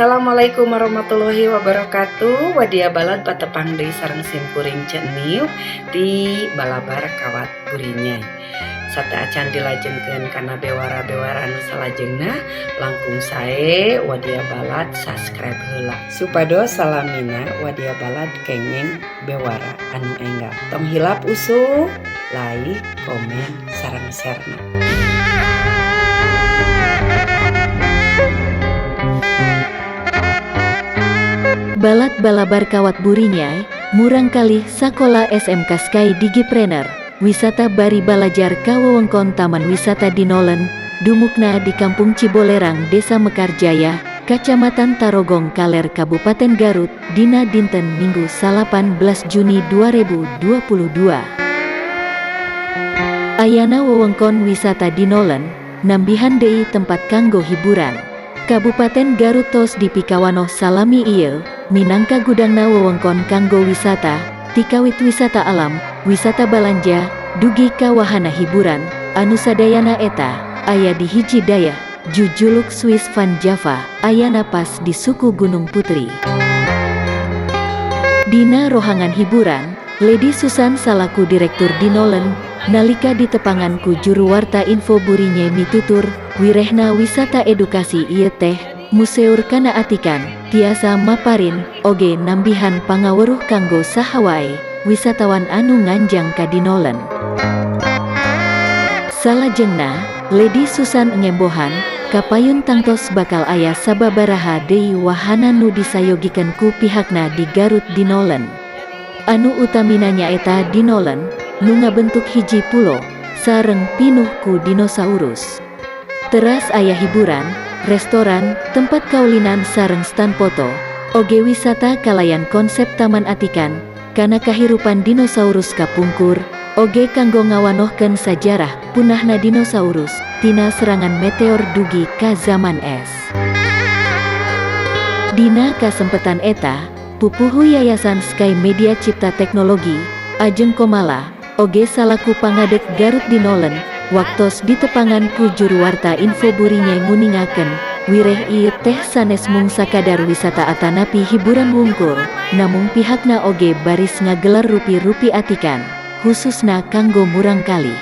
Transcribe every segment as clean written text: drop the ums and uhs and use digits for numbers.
Assalamualaikum warahmatullahi wabarakatuh. Wadia balad, patepang deui sareng simkuring Ceu di Balabar Kawat Burinyai. Sateuacan dilajengkeun kana bewara-bewara anu salajengna, langkung sae wadia balad subscribe heula supados salamina wadia balad kenging bewara anu enggal. Tong hilap usup like, komen, sareng share-na. Balad Balabar Kawat Burinyai, murangkalih Sakola SMK Sky Digipreneur, wisata bari balajar ka wewengkon Taman Wisata Dinolen, dumukna di Kampung Cibolerang, Desa Mekarjaya, Kacamatan Tarogong Kaler, Kabupaten Garut, dina dinten Minggu 18 Juni 2022. Ayana wewengkon wisata Dinolen, nambihan deui tempat kanggo hiburan. Kabupaten Garut tos dipikawanoh salami ieu, minangka gudangna wewengkon kanggo wisata, tikawit wisata alam, wisata balanja, dugi ka wahana hiburan, anu sadayana eta aya di hiji dayah, jujuluk Swiss Van Java, ayana pas di suku Gunung Putri. Dina rohangan hiburan, Lady Susan salaku Direktur Dinolen, nalika ditepangan ku juru warta Info Burinyai mitutur, wirehna wisata edukasi ieu teh, museur kana atikan, tiasa maparin, oge nambihan pangaweruh kanggo saha wae, wisatawan anu nganjang ka Dinolen. Salajengna, Lady Susan ngembohan, kapayun tangtos bakal aya sababaraha deui wahana nu disayogikeun ku pihakna di Garut Dinolen. Anu utamina nyaeta Dinolen, nu ngabentuk hiji pulo, sareng pinuh ku dinosaurus. Teras aya hiburan, restoran, tempat kaulinan sareng stan foto, oge wisata kalayan konsep taman atikan, kana kahirupan dinosaurus kapungkur, oge kanggo ngawanohkeun sajarah punahna dinosaurus, tina serangan meteor dugi ka zaman es. Dina kasempetan eta, pupuhu Yayasan Sky Media Cipta Teknologi, Ajeng Komala, oge salaku pangadeg Garut Dinolen, waktos ditepangan ku juru warta Info Burinyai nguningakeun, wireh ieu teh sanes mung sakadar wisata atanapi hiburan wungkul, namung pihakna oge baris ngagelar rupi-rupi atikan, khususna kanggo murangkalih.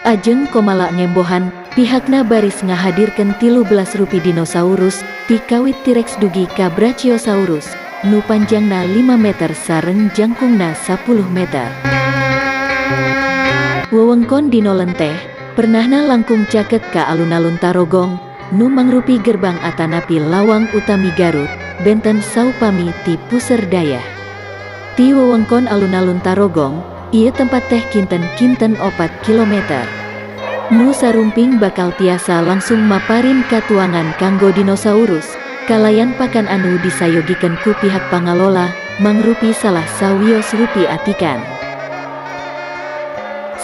Ajeng Komala ngembohan, pihakna baris ngahadirkeun 13 rupi dinosaurus, ti kawit T-Rex dugi ka Brachiosaurus, nu panjangna 5 meter sareng jangkungna 10 meter. Wewengkon Dinolen teh, pernahna langkung caket ka alun-alun Tarogong, nu mangrupi gerbang atanapi lawang utami Garut, benten saupami ti puseur dayah. Ti wewengkon alun-alun Tarogong, ieu tempat teh kinten-kinten 4 kilometer. Nu sarumping bakal tiasa langsung maparin katuangan kanggo dinosaurus, kalayan pakan anu disayogikeun ku pihak pangalola, mangrupi salah sawios rupi atikan.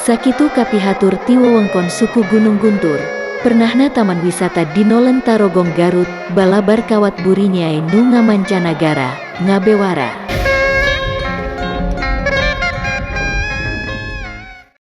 Sakitu kapihatur ti wewengkon suku Gunung Guntur, pernahna Taman Wisata Dinolen Tarogong Garut, Balabar Kawat Burinyai nu ngamancanagara, ngabewara.